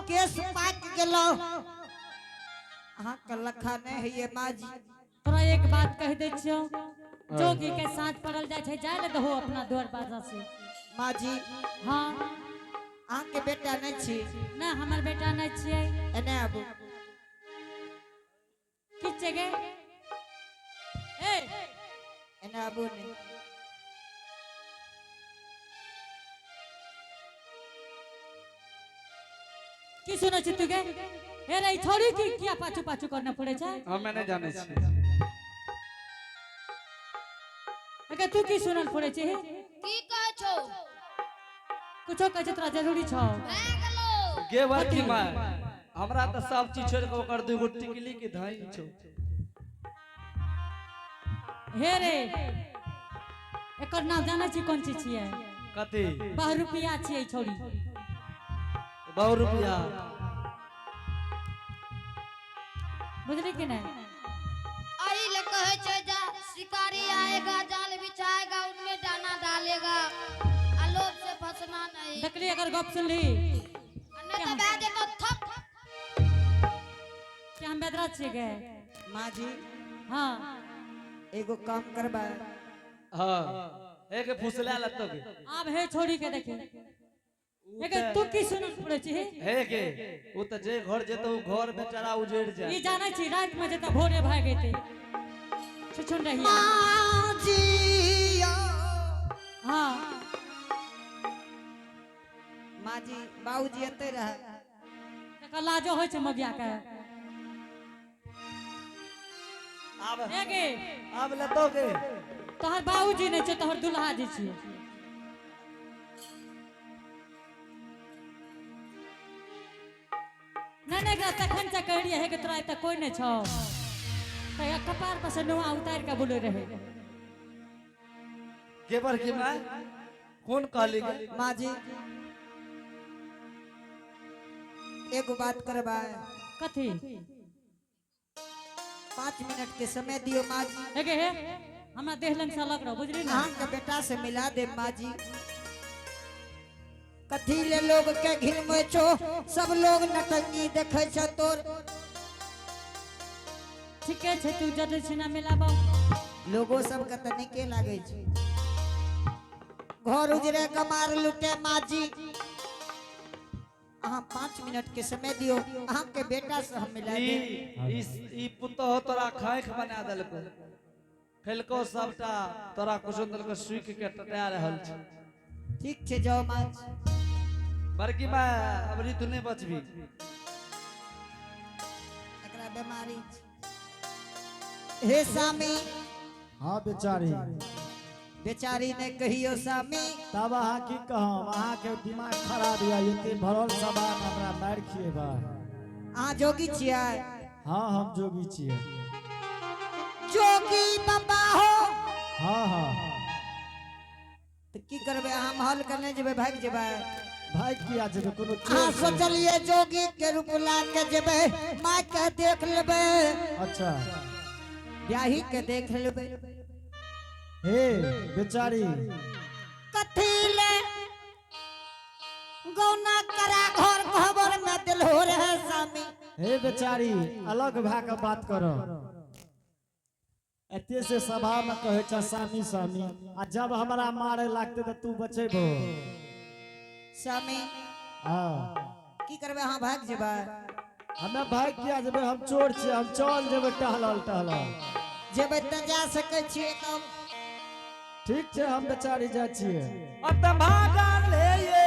केस पाक गेलो। अहाँके लखा नहि होइए माँ जी। तोरा एक बात कहि दै छियौ, जोगी के साँझ पड़ल जाइ छै, जाय ले दहो अपना द्वार बाजा से। माँ जी। हाँ। अहाँके बेटा नहि छी? नहि, हमर बेटा नहि छियै। एने आबू। की छै गे? ए एने आबू ने। की सुनै छी तू गे? हे रे, ई छोड़ी की किया पाछू पाछू करना पड़े छै? हमे नहि जानै छियै। अगर तू की सुनल पड़े छै? की कहै छौ? कुछो कहै छै, तोरा जरूरी छौ? भए गेलौ। गे बड़की माय, हमरा तऽ सब चीज छोड़ि कऽ ओकर दूगो टिकली के धई छौ। हे रे, एकर नाम जानै छी कोन चीज छियै? कथी? बहुरुपिया छियै ई छौड़ी। बहुरुपिया। बुझली कि नहि? अही ले कहै छै जा शिकारी आएगा, जाल बिछाएगा, उनमें दाना डालेगा, आ लोभ से फंसना नहीं। देखली अगर गप सुनली? आ नहीं तो भए जेतौ थप। कि हम बेदरा छियै गे? माँ जी। हाँ। एगो काम करबै। हाँ, एक फुसला लत्तो के। आब हे छोड़ी के देखे। हे तू की सुनल पड़े छी? हे के उ तऽ जे घर जेतौ उ घर बेचारा उजड़ जाय। ई जानै छी रात में जेता भोरे भाग जेतै। छुछुन रहिया। माँ जी। हाँ। माँ जी, बाबूजी एते रहे। एकर लाजो होइ छै मगिया के। आब हे गे। आब लत्तो के। तोहर बाबूजी नहि छै, तोहर दुल्हा जी छियै। नहि नहि, एकरा तखन से कहि रहियै, हे गे तोरा एतऽ कोइ नहि छौ, तऽ कपार पर से नुआ उतारि कऽ बोलै रहै। गे बड़की माय, कोन कहली गे? माँ जी, एगो बात करबै। कथी? 5 मिनट के समय दियो माँ जी। हे गे हे, हमरा देह लंग से अलग रहो, बुझली ना? अहाँके बेटा से मिला दे माँ जी। कथी ले लोग के घिरमे छो, सब लोग नटंगी देखे छ तोर। ठीके छै, तू जरूर छी ना मिलाबो। लोगो सब के तऽ नीके लागे छै। घर उजरे कमार लुटे माँ जी। अहाँ 5 मिनट के समय दियो, अहाँके बेटा से हम मिला ई देब। ई ई पुतोह तोरा खाँख बना देलको, खेलको सबटा तोरा कुछो देलको, सुख के टटा रहल छै। ठीक छै, जाओ माँ जी। बड़की माय, अबरी तू नहि बचबी। एकरा बीमारी छै। हे स्वामी। हाँ बेचारी। बेचारी ने कहियो स्वामी। तब अहाँ की कहब, अहाँके दिमाग खराब यऽ, एते भरल सभा में हमरा मारि खिएबा। अहाँ जोगी छियै? हाँ, हम जोगी छियै। जोगी बाबा हो? हाँ हाँ। तऽ की करबै अहाँ, महल के नहि जेबै, भागि जेबै? भागि किया जेबै, कोनो अहाँ चोर छै? सोचलियै जोगी के रूप ला के जेबै, माय के देख लेबै। अच्छा। ब्याही के देख लेबै। हे बेचारी। कथी ले गौना करा घर खबर में दिल हो रहे स्वामी। हे बेचारी, अलग भए के बात करो। एते से सभा में कहै छ सामी सामी, आ जब हमरा मारे लागते तऽ तू बचेबो? स्वामी। हाँ। की करबै अहाँ, भागि जेबै? हमे भागि किया जेबै, हम चोर छियै, हम चल जेबै टहलल टहलल। जेबै तऽ जा सकै छियै तब। ठीक छै, हम बेचारी जाइ छियै। अत भागल हे ये।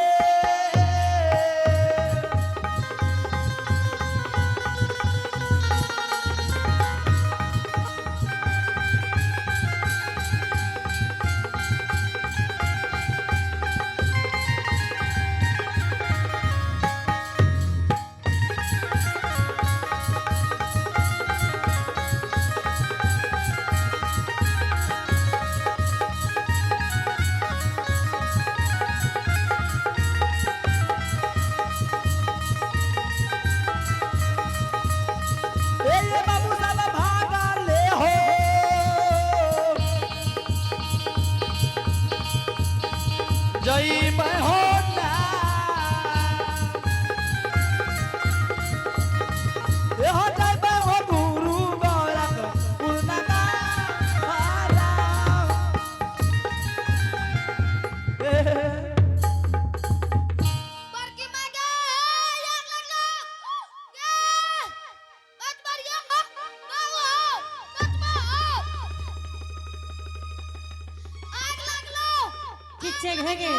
छै हे गे?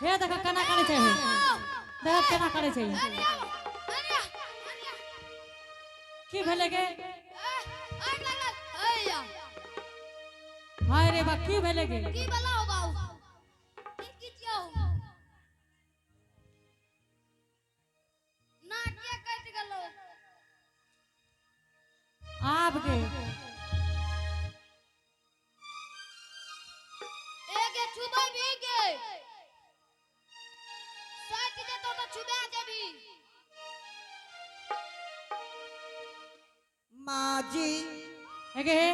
हे देख केना करै छै, हे देख केना करै छै। की भेलै गे? हाय रे बा, की भेलै गे? की भेलौ बाबू? की छियौ? नाके कटि गेलौ। आब गे एगे छुबै भी गे, सटि जेतौ तऽ छुबा जेबही। माँ जी। हे गे, हे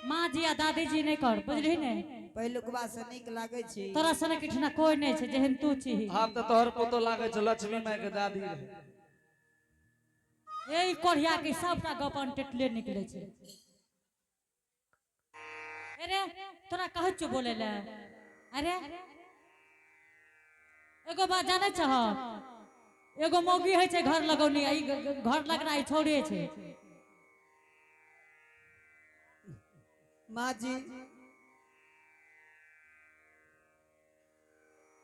माँ जी आ दादी जी नहि कर, बुझलही ने? पहिलुकबा से नीक लागै छी? तोरा सनक एहिठिना कोई नहि छै जेहन तू छी। आब तऽ तोहर पुतोह लागै छौ लक्ष्मी माय के दादी रहै। ए ई कोढ़िया के सबटा गप अनटेटले निकले छै। अरे तोरा कहै छियौ बोले ले। अरे एगो बात जानै छह? एगो मौगी होइ छै घर लगौनी, आ ई घर लगना ई छोड़े छै। माँ जी,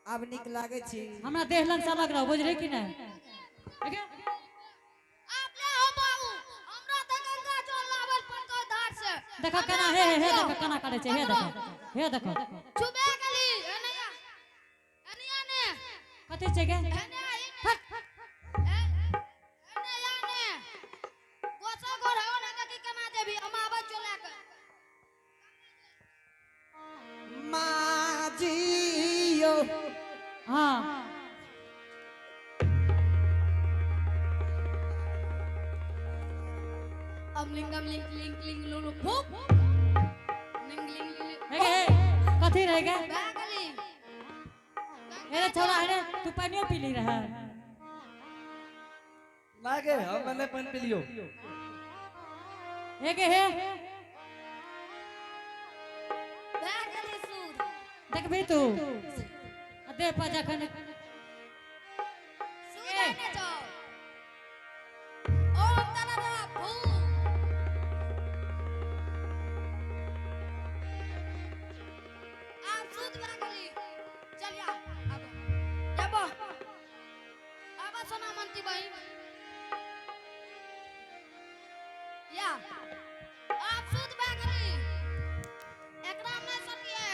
आब नीक लागै छी? हमरा देह लग से अलग रह, बुझली कि नहि? आब ले हो बाबू, हमरा तऽ गंगा जल लाबल पड़तौ धार से। देख केना, हे हे हे, देख केना करै छै, हे देख, हे देख। छुबे गेली। एनैया एनैया ने। कथी छै गे? एने आइ ने, एनैया ने। गोसो गोर हो ने, देखी केना जेबही। हम आबै छियौ लए कऽ। माँ जी यौ। हाँ। अमलिंग अमलिंग क्लिंग क्लिंग लुलु फूक लिंग लिंग लिंग। हे गे, हे कथी रह गे? भए गेली। अरे छोड़ा, अरे तू पानियो पी ली रहे? ना गे, हम नहि पानि पिलियौ। हे गे, हे। भए गेली सूर। देखबी तू आ देह पर जखन सूर आने जाओ। ओम तना तना फू। आब सूत भए गेली। चलिया आब जब आब सोना मंती बहिन या, आब सूत भए गेली। एकरा नहि सटिए,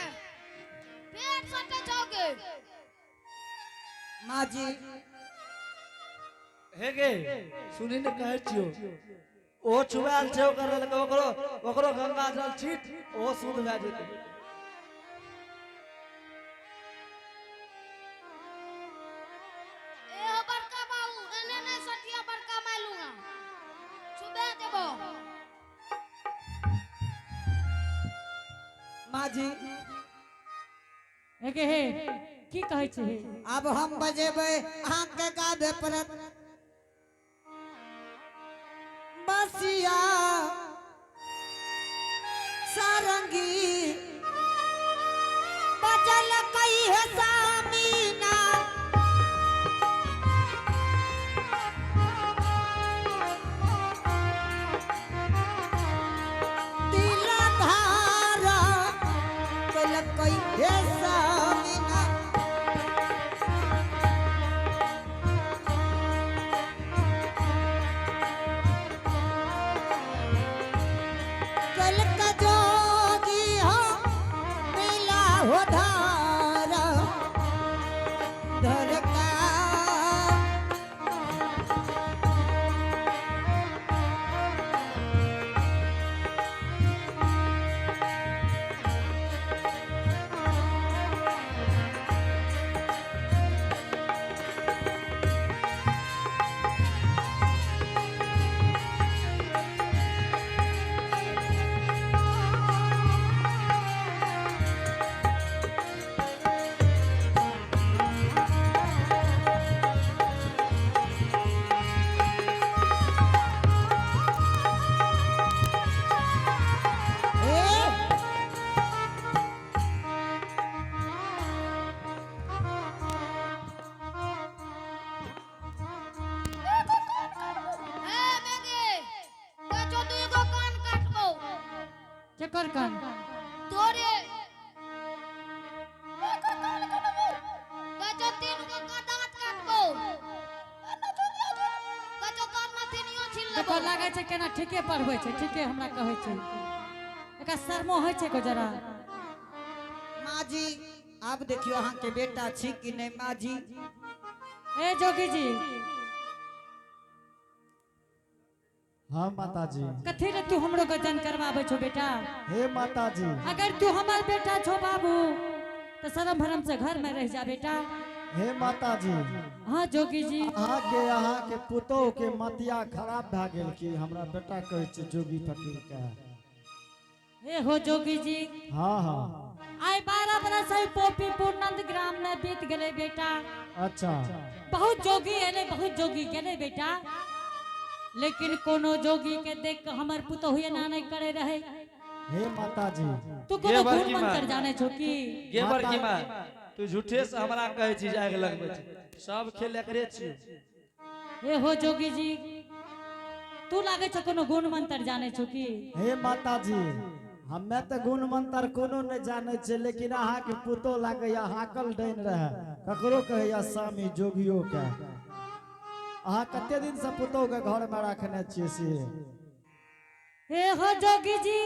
पेट सटे छौगे। माँ जी। हे गे, सुनी ने, कहै छियौ, ओ छुआयल छै ओकर ललकै, ओकरो ओकरो गंगा जल छीट, ओहो शुद्ध भए जेतै। ए हो बड़का बाबू, एने नहि सटिया। बड़का मालूंगा छुबे देबो। माँ जी। हे गे, हे की कहै छै? आब हम बजेबै, अहाँके गाबे पड़त। बसिया सारंगी बजल कई है सामीना। तिल धारा कल कई है सामीना। कल का जोगी हो मिला हो धारा धर का। ए ए बेगे कचो दुई गो कान काटबो। केकर कान? तोरे। देखो लागै छै केना ठीके पढ़बै छै, ठीके हमरा कहै छै। एकरा शर्मो होइ छै को जरा। माँ जी आब देखियो अहाँ के बेटा छी कि नहीं माँ जी। ए जोगी जी। हाँ माता जी। कथी ले तू हमरो गजन करवाबै छो बेटा? हे माता जी। अगर तू हमर बेटा छो बाबू तो शरम भरम से घर में रह जा बेटा। हे माता जी। हाँ जोगी जी। अहाँ के पुतोह के मतिया खराब भए गेल कि हमरा बेटा कहै छै जोगी फकीर के। हे हो जोगी जी। हाँ हाँ। आइ 12 बरस है पोपीपुर नंद ग्राम में बीत गेले बेटा। अच्छा। बहुत जोगी एले, बहुत जोगी गेले बेटा, लेकिन कोनो जोगी के देख के हमर पुतोह एना नहीं करे रहे। हे माता जी। तू कोनो गे बड़की गुण मंत्र माँ। जाने छो की? गे बड़की माँ, तू झूठे से हमरा कहै छी जे आगि लगबै छी, सब खेल एकरे छी। हे हो जोगी जी, तू लागे छो कोनो गुण मंत्र जाने छो की? हे माता जी, हमे तऽ गुण मंत्र कोनो नहीं जाने छे, लेकिन अहाँ के पुतोह लागैया हाकल डाइन रहे, ककरो कहैया स्वामी जोगियो के। अहाँ कते दिन से पुतोह के घर में रखने छियै से? हे हो जोगी जी।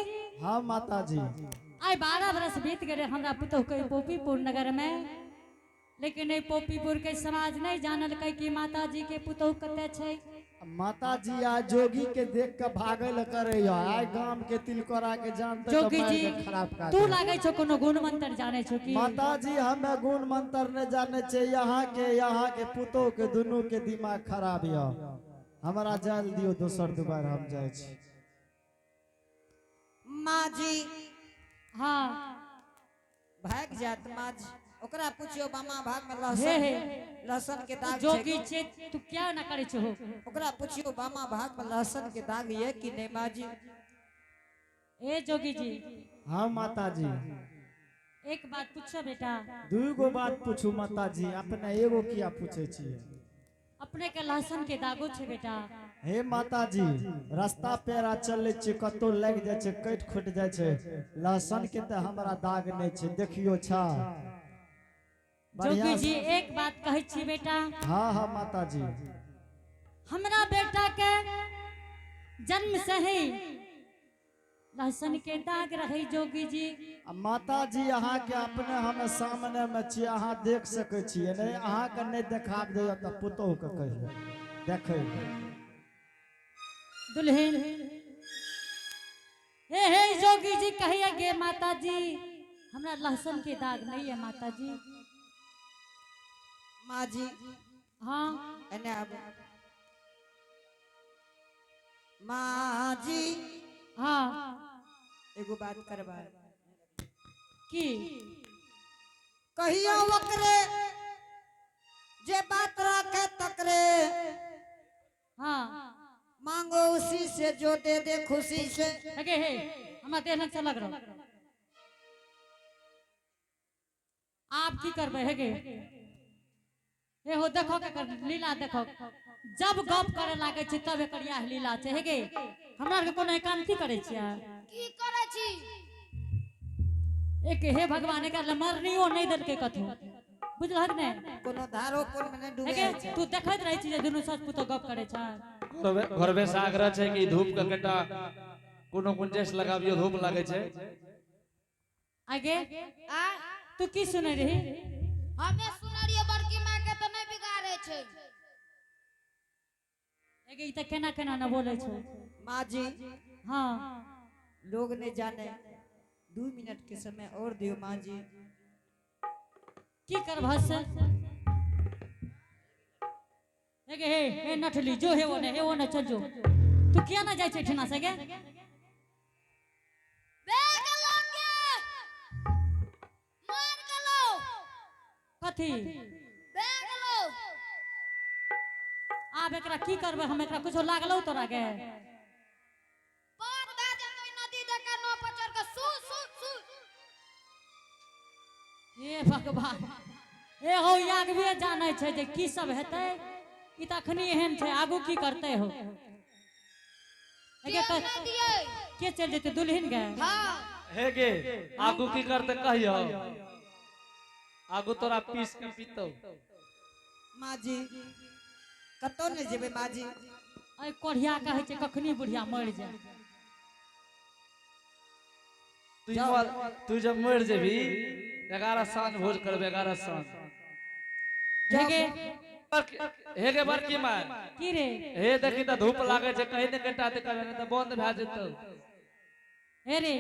हाँ माता जी। आइ 12 बरस बीत गेले हमरा पुतोह के पोपीपुर नगर में, लेकिन ए पोपीपुर के समाज नहीं जानलकै कि माता जी के पुतोह कते छै। माता जी आ जोगी के देख के भागल करैया, आइ गाम के तिलकोरा के जानते तो जोगी मारि जी, के खराब काज तू है। लागै छौ कोनो गुण मंत्र जाने छौ की? माता जी हमे गुण मंत्र नहीं जाने छे, यहाँ के पुतोह के दुनू के दिमाग खराब य, हमरा जाल दियो दोसर दुबार हम जाइ छी। माँ जी। हाँ। भाग जात माँ जी, ओकरा पूछियो बामा भाग में हे लहसुन, हे। लहसुन के दाग जोगी छै। छे, तू क्या ना करे छो? ओकरा पूछियो बामा भाग में लहसुन के दाग ये कि नहीं माँ जी? ए जोगी जी। हाँ माता जी। एक बात पूछो बेटा। दू गो बात पूछू माता जी, अपने एगो किया पूछे छियै? अपने के लहसुन के दागो छे बेटा। हे माता जी, रास्ता पेरा चले छी, कतौ लागि जाइ छै, कटि खुटि जाइ छै, लहसुन के तऽ हमरा दाग नहि छै, देखियो छा। बढ़िया जोगी जी एक बात कहै छी बेटा। हाँ हाँ माता जी। हमरा बेटा के जन्म से ही लहसुन के दाग रहे जोगी जी। आ माता जी अहाँ के अपने हम सामने में छी, अहाँ देख सकै छियै, नहीं अहाँ के नहीं देखाब दैया तऽ पुतोह के कहियो देखै। दुल्हन हे हे जोगी जी कहिया गे माता जी, हमरा लहसुन के दाग नहीं है माता जी। माँ जी। हाँ। एने आबू। माँ जी। हाँ। एगो बात करबा। की? कहियो ओकरे जे बात रखे तकरे। हाँ। मांगो उसी से जो दे दे खुशी से। अगे हे हमरा देह लग से लग रहा। आप की करबे हेगे? हे हो देखो के कर लीला देखो, जब गप करे लागे छै तब एकर याह लीला छै। हेगे हमरा आर के कोनो एकांती करे छियै? की करे छी? एक हे भगवान एकर ले मरनियो नहीं देलकै कथो, बुझलहक ने? कोनो धारो कोन में नहीं डूबे हेगे छै। तू देखैत रहै छी जे दुनू सास पुतोह गप करे छै। घरबे से आग्रह छै कि धूप के कनिटा कोनो गुंजाइश लगाबियो, धूप लागे छै। आगे? आ? तू की सुनै रही? हमे सुनै रहियै बड़की माय के तऽ नहि बिगाड़े छै। एगे ई तऽ केना केना न बोलै छौ। माँ जी। हाँ। लोग नहीं जाने, 2 मिनट के समय और दियो माँ जी। की करबह से? एगे हे, हे नठली, जो हे ओने, हे ओने चल जो। तू किया ना जाइ छै ठिना से गे? बेग लगे। मार गेलौ। कथी? बेग लो। आब एकरा की करबै हम? एकरा कुछो लागलौ तोरा गे? पार भए जेतै नदी देके नाव पर चढ़ के सु सु सु। हे भगवान, हे हो आगवे जानै छै जे की सब हेतै। ई तऽ अखनी एहन छै, आगू की करतै हो? एगे तेल नहि दियै। के चलि जेतै दुल्हिन गे? हाँ। हे गे, आगू की करतै कहियो? आगू तोरा पीस के पीतौ। माँ जी कतौ नहीं जेबै माँ जी। एहि कोढ़िया कहै छै कखनी बुढ़िया मरि जाय। तू जब मरि जेबी 11 साँझ भोज करबै 11 साँझ। हेगे हेगे बड़की माय की रे? हे देखी तऽ धूप लागै छै कहीं ने कटा दे करे तऽ बंद भए जेतौ। हे रे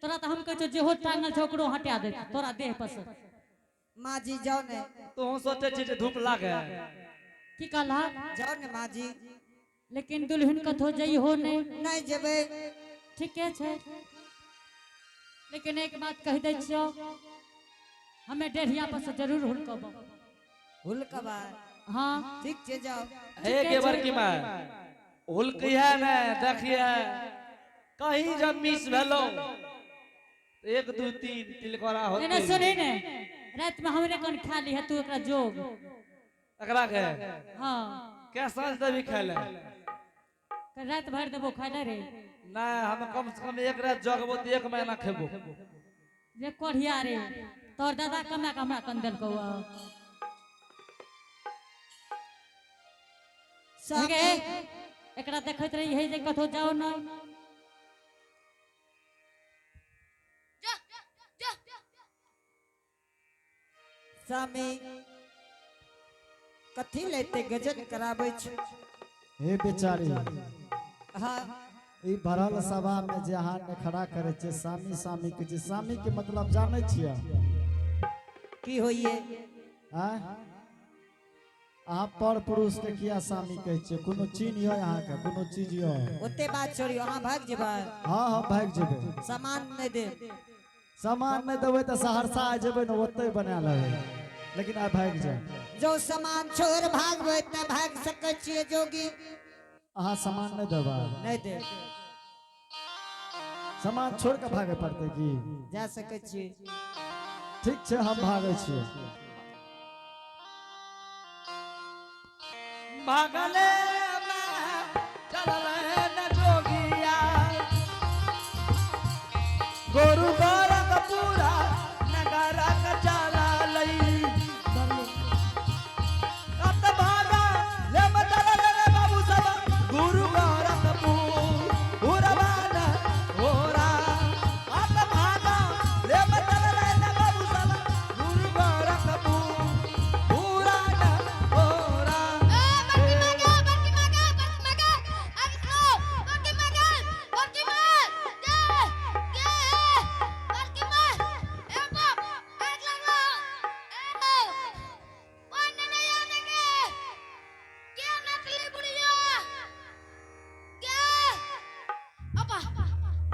तोरा तऽ हम कहै छियौ जेहो टांगल छौ ओकरो हटा दे तोरा देह पर से। माँ जी जाओ ने। तू सोचे छी जे धूप लागे। की कहला? जाओ ने माँ जी। लेकिन दुल्हन कथो जइहो नहीं। नहीं जेबै। ठीके छै लेकिन एक बात कहि दै छियौ हमें डेढ़िया पर से जरूर हुलकबो। हुलकबा? हाँ ठीक छै जाओ। हे गे बड़की माय हुलकिहे ने देखिए कहीं जब मिस भेलो 1 2 3 तिलकोरा होतै। एने सुनही ने रात में हमरे कन खा ली है तू एकरा जोग। एकरा के? हाँ। क्या साँझ देबी खाय ले? रात भर देबो खाय ले रे। नहीं हम कम से कम एक रात जगबो तो 1 महीना खेबो। जे कोढ़िया रे तोर दादा कमा के हमरा कन देलकौ। सब एकरा देखैत रही है जे कथो जाओ न। जा जा। स्वामी कथी लेते गजन कराबै छै? हे बेचारी। हाँ। ई भरल सभा में जे अहाँ ने खड़ा करे छे सामी सामी के जे सामी के मतलब जानै छियै? की होइए? आँय? अहाँ पर पुरुष के किया सामी कहै छियै? कोनो चिन्ह यऽ अहाँके? कोनो चीज यऽ? ओते बात छोड़ियौ अहाँ भागि जेबै। हाँ हाँ भागि जेबै। सामान नहि देब। सामान नहि देबै तऽ सहरसा आ जेबै ने ओतै बना लेबै लेकिन आइ भागि जाए। जो सामान छोड़ भागबै तऽ भागि सकै छियै जोगी। अहाँ सामान नहि देबै? नहि देब। सामान छोड़ के भागे पड़तै की? जा सकै छियै। ठीक छै हम भागै छियै। भागले में चलल न जोगिया गोरु गोरखपुरा नगर चललै। कत भागा ले चलल रे बाबू सब गुरु गोरखपुर होरा। कत भागा ले चलल रे बाबू सब गुरु गोरखपुर होरा। ए बड़की माँ गे बड़की माँ गे बड़की माँ गे अरे सुनो बड़की माँ गे बड़की माँ गे गे बड़की माँ ए बाप आग लगलो ए पानी नहीं आने के के नकली बुढ़िया के अपा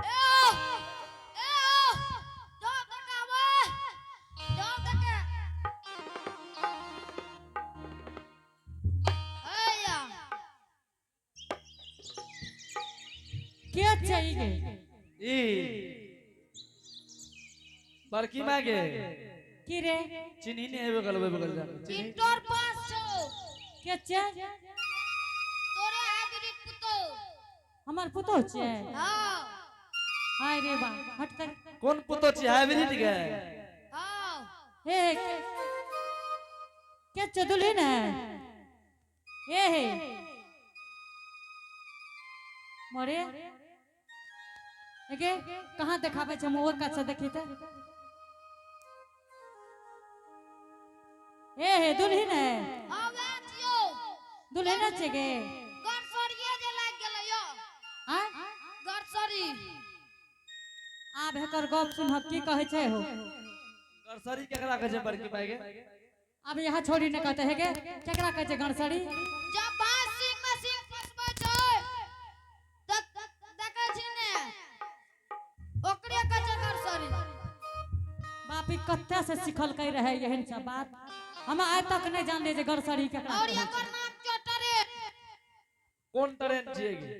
ए ओ ए ओ जाओ तक आवे जाओ तक ए के छै ई गे? ई बड़की माय गे। की रे? चिन्ही नहीं हेबे गलबे बगल जा। इंटर पास छौ। के छै? तोरे हाइब्रिड पुतो। हमर पुतोह छै? हाँ। हाय रे बा हट तर। कोन पुतो छै हाइब्रिड गे? हाँ। हे के छै दुल्हन है? हे हे मरे एगे कहाँ देखाबै छै? हम और कात से देखी तऽ। हे हे दुल्हन है? हाँ वएह छियौ। दुल्हन छै गे? गरसरिये जे लागि गेलै यौ। आँय? गरसरी। आब एकर गप सुनहक की कहै छै हो। गरसरी केकरा कहै छै बड़की माय गे? अब यहाँ छोड़ी ने कहते हे गे केकरा कहै छै गरसरी? जब बाँस सिंह में सिंह फसबै छै तऽ देखै छी ने ओकरे कहै छै गरसरी। बाप ई कत्ते से सिखलकै रहे एहन सब बात हम आइ तक नहीं जानले जे गरसरी केकरा और कहै छै। एकर नाम छियौ ट्रेन। कोन ट्रेन छियै गे?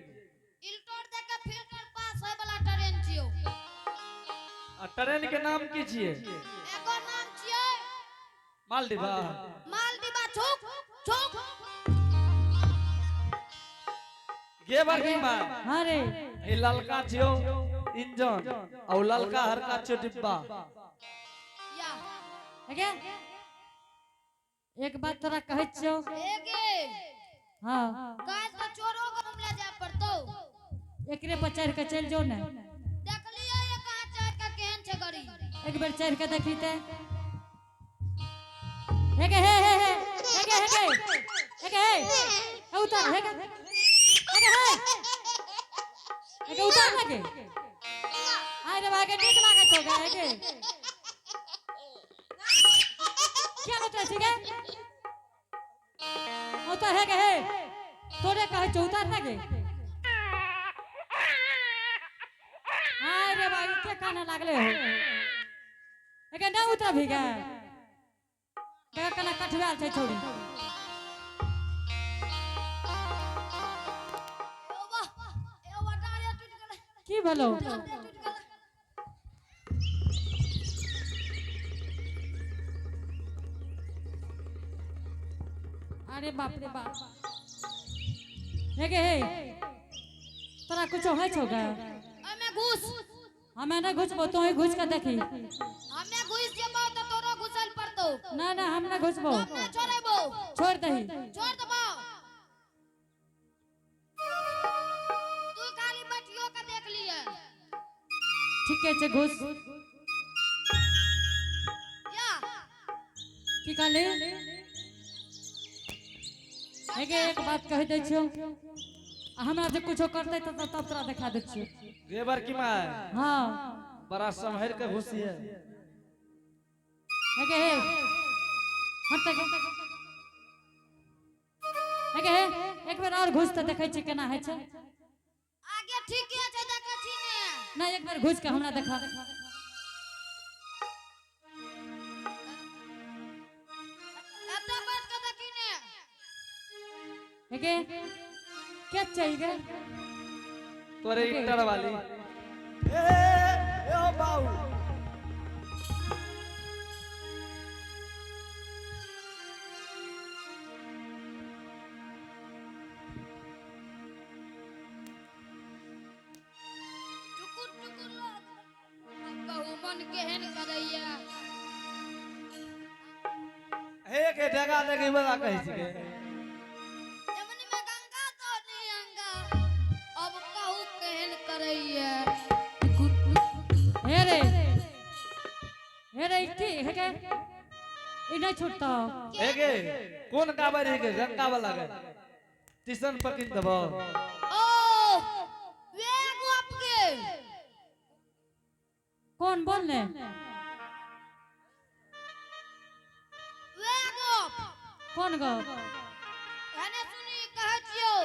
इल्टर दे के फिल्टर पास होय वाला ट्रेन छियौ। आ ट्रेन के नाम की छियै? एकर नाम छियै मालदीवा। मालदीवा। छुक छुक। गे बड़की माय। हाँ रे। ई ललका छियौ इंजन आ उ ललका हरका छियौ डिब्बा। या। गे एक बात तोरा कहै छियौ। ए गे। हाँ। काज तऽ चोरो के हम एकरे पर चढ़ के चल जो ने। देखलियो ये कहाँ चढ़ के केहन छै गरी। एक बेर चढ़ के देखी ते। हे गे हे हे हे हे गे हे गे हे गे हे हे उतर हे गे हे गे हे हे गे उतर लगे। आय रे भागे नीक लागै छौ गे हे गे। किया उतरै छी गे? उतर हे गे हे तोरे कहै छौ उतर ना गे। आय रे भाई के काने लागले हो? एके ना उतरबही गे? देख केना कठुआल छै छौड़ी। एगो वाह, एगो डाँड़े टूटि गेलै। की भेलौ? डाँड़े टूटि गेलै। अरे बाप रे बाप। हे गे हे तोरा कुछो होइ छौ गे? ओहिमे घुस। हमे नहि घुसबौ, तों ही घुस के देखी। हमे घुस जेबौ तऽ तोरो घुसल पड़तौ। ना ना हम नहि घुसबौ। हम नहि छोड़ेबौ। छोड़ दही। छोड़ देबौ। तू खाली बैठियो के देख लिहे। ठीके छै घुस। या। की कहली? हे गे एक बात कहि दै छियौ, आ हमरा जे कुछो करतै तब तब तोरा देखा दै छियौ। गे बड़की माय। हाँ। बड़ा सम्हर के घुसी है। हे गे हे हट गे। हे गे हे एक बेर और घुस तऽ देखै छियै केना होइ छै। आगे ठीके छै देखै छी ने। नहि एक बेर घुस के हमरा देखा। एतऽ बैठ के देखी ने। हे गे के छै गे? तोरे इंटर वाली। ए ए ओ बाऊ टुकुर टुकुर लाग। कहू मन केहन करैया। हे के डेगा देखी बड़ा कहै छी गे। जमुनी में गंगा तो नहीं अंगा। अब कहू केहन करैया। टुकुर टुकुर। हे रे हे रे की हे गे ई नहि छूटतौ। हे गे कोन गाबै रही गे? गंगा वाला गे टीशन पकड़ देबौ। ओ वे गप गे। कौन बोल ने? वे गप। कौन गप? एने सुनी कहै छियौ।